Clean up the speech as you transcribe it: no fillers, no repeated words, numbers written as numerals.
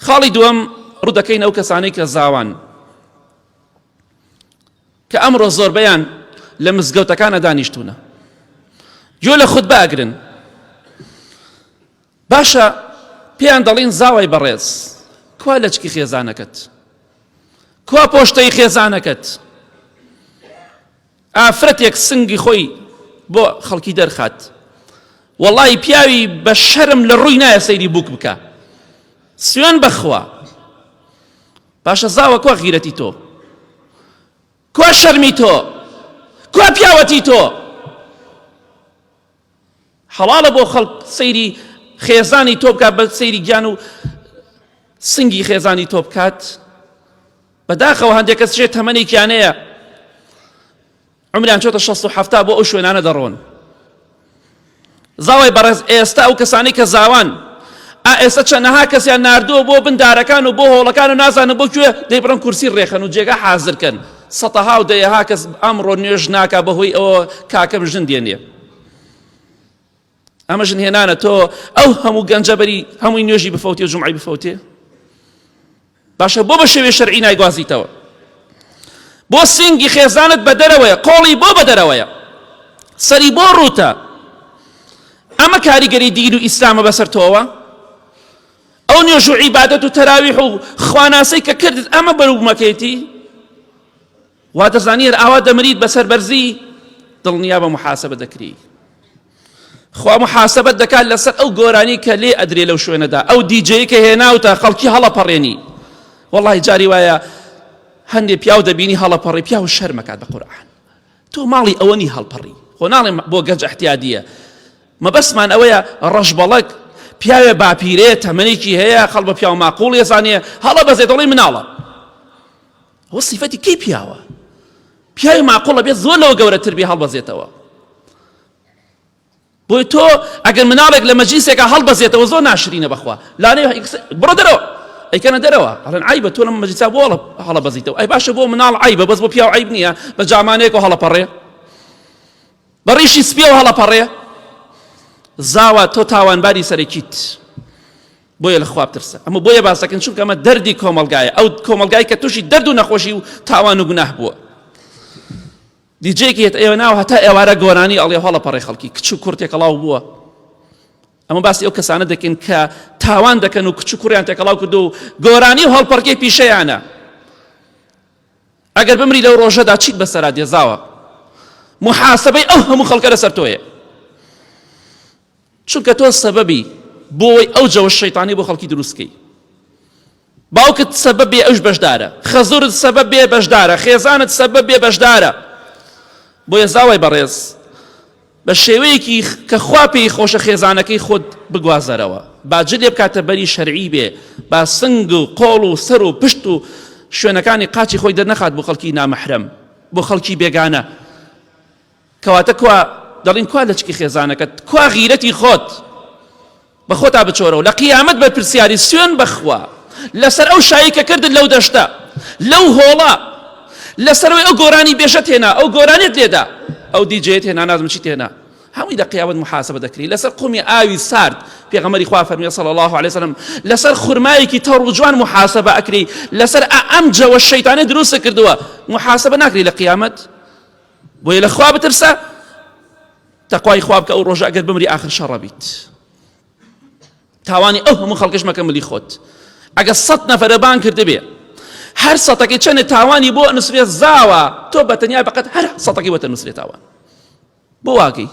خاڵی دووەم ڕوودەکەین ئەو کەسانەی کە زاوان کە ئەمڕۆ زۆربەیان لە مزگەوتەکانە دانیشتونە گوێ لە خودبە ئەگرن باشە پێیان دەڵین زاوای بەڕێز کوا لەچکی خێزانەکەت کوا پۆشتەی خێزانەکەت ئافرەتێک سنگی خۆی بۆ خەڵکی دەرخات وەڵی پیاوی بە شەرم لە ڕووی نایە سەیری بووک بکە سوێن بەخوا باشە زاوە کوا غیرەتی تۆ کوا شەرمی تۆ کوا پیاوەتی تۆ حەڵاڵە بۆ خەڵک سەیری خێزانی تۆ بکات بە سەیری گیان و سنگی خێزانی تۆ بکات بەداخەوە هەندێک کەس شێ تەمەنێکیانەیە عمریان چۆتە 67 بۆ ئەو شوێنانە دەڕۆن زاوای بەڕێز ئێستا ئەو کەسانی کە زاوان ئا ئێستا چەنەها کەسیان ناردووە بۆ بن دارەکان و بۆ هۆڵەکان و نازانم بۆ کوێ دەیبڕن کورسی ڕێخەن و جێگا حازرکەن سەتەها و دەیەها کەس ئەمڕۆ نوێژ ناکا بەهۆی ئەوە کاکەم ژن دێنێ ئەمە ژن هێنانە تۆ ئەو هەموو گەنجە بەری هەمووی نوێژی بفەوتێ و جومعەی بفەوتێ باشە بۆ بە شێوەی شەرعی نایگوازیتەوە بۆ سینگی خێزانت بە دەرەوەیە قۆڵی بۆ بە دەرەوەیە سەری بۆ ڕووتە ئەمە کاریگەری دین و ئیسلامە بەسەر تۆوە ئەو نوێژ و عیبادەت و تەراویح و خواناسی کە کردت ئەمە بەروبمەکەیتی وا دەزانی هەر ئاوا دەمریت بەسەر بەرزی دڵنیا بە محاسبە دەکری خوا محاسبەت دەکات لەسەر ئەو گۆرانی کە لێ ئەدرێ لەو شوێنەدا ئەو دیجەی کە هێناوتە خەڵکی هەڵەپەڕێنی وەڵی جاری وایە هەندێ پیاو دەبینی هەڵەپەڕی پیاو شەرمەکات بە قورئان تۆ ماڵی ئەوەنی هەڵپەڕی خۆ ناڵێم بۆ گەنج احتیادیە مەبەستمان ئەوەیە ڕەشبەڵەک پیاوێ باپیرێ تەمەنێکی هەیە خەڵ بە پیاو ماقوڵ ێزانێ هەڵە بەزێ دەڵی مناڵە ئەوە سیفەتی کەی پیاوە پیاوی ماقوڵە بێت زۆر لەوە گەورەتر بێ هەڵبەزێتەوە بۆی تۆ ئەگەر مناڵێک لە مەجلیسێکا هەڵبەزێتەوە زۆر ناشرینە بەخوا لانەیە بڕۆ دەرەوە ئەیکەنە دەرەوە ئەڵێن عیبە تۆ لەم مەجلیسا بۆ هەڵەبەزیتەوە ئەی باشە بۆ مناڵ عیبە بەس بۆ پیاو عیب نییە بە جامانەیەکەوە هەڵەپەڕێ بە ڕیشی سپیەوە هەڵەپەڕێ زاوا تۆ تاوانباری سەرەکیت بۆیە لە خوا بترسە ئەمە بۆیە باسەکەن چونکە ئەمە دەردی کۆمەڵگایە ئەو کۆمەڵگای کە تووشی دەرد و نەخۆشی و تاوان و گوناه بووە دیجێکی هێت ئێوە ناو هەتا ئێوارە گۆرانی ئەڵێ هەڵە پەڕێ خەڵکی کچ و کوڕ تێکەڵاو بووە ئەمە باسی ئەو کەسانە دەکەین کە تاوان دەکەن و کچ و کوڕیان تێکەڵاو کردو و گۆرانی و هەڵپەڕکێ پیشەیانە ئەگەر بمری لەو ڕۆژەدا چیت بەسەرا دێزاوە محاسبەی ئەو هەموو خەڵکە لەسەر تۆیە چونکە تۆ سەبەبی بۆی ئەو جەوە شەیتانی بۆ خەڵکی دروستکەی باوکت سەبەب بێ ئەوش بەشدارە خەزورت سەبەب بێ بەشدارە خێزانت سەبەب بێ بەشدارە بۆیە زاوای بەڕێز بە شێوەیەکی کە خوا پێی خۆشە خێزانەکەی خۆت بگوازەرەوە با جلێ بکاتە بەری شەرعی بێ با سنگ و قۆڵ و سەر و پشت و شوێنەکانی قاچی خۆی دەرنەخات بۆ خەڵکی نامەحرەم بۆ خەڵکی بێگانە کەواتە کوا دەڵین کوا لەچکی خێزانەکەت کوا غیرەتی خۆت بە خۆتا بچۆرەوە لە قیامەت بەرپرسیاری سوێن بەخوا لەسەر ئەو شایی کە کردت لەو دەشتە لەو هۆڵە لەسەرەوەی ئەو گۆرانی بێژەت هێنا ئەو گۆرانیت لێدا ئەو دیجێت هێنا نازم چیت هێنا هەمووی لە قیامەت محاسبە دەکری لەسەر قومی ئاوی سارد پێغەمبەری خوا فەرمی صلی الله علیه وسلم لەسەر خورمایەکی تەڕ و جوان محاسبە ئەکری لەسەر ئەم جەوە شەیتانە دروست کردووە محاسبە ناکری لە قیامەت بۆیە لە خوا بترسە تەقوای خوا بکە ئەو ڕۆژە ئەگەر بمری ئاخر شەڕە بیت تاوانی ئەو هەموو خەڵکش مەکە ملی خۆت ئەگەر سەد نەفەرە بان کردبێ هەر سەتەکەی چەندێ تاوانی بۆ نووسرێت زاوە تۆ بە تەنیا بەقەت هەر سەتەکەی بۆتە نووسرێت تاوان بۆ واکەی.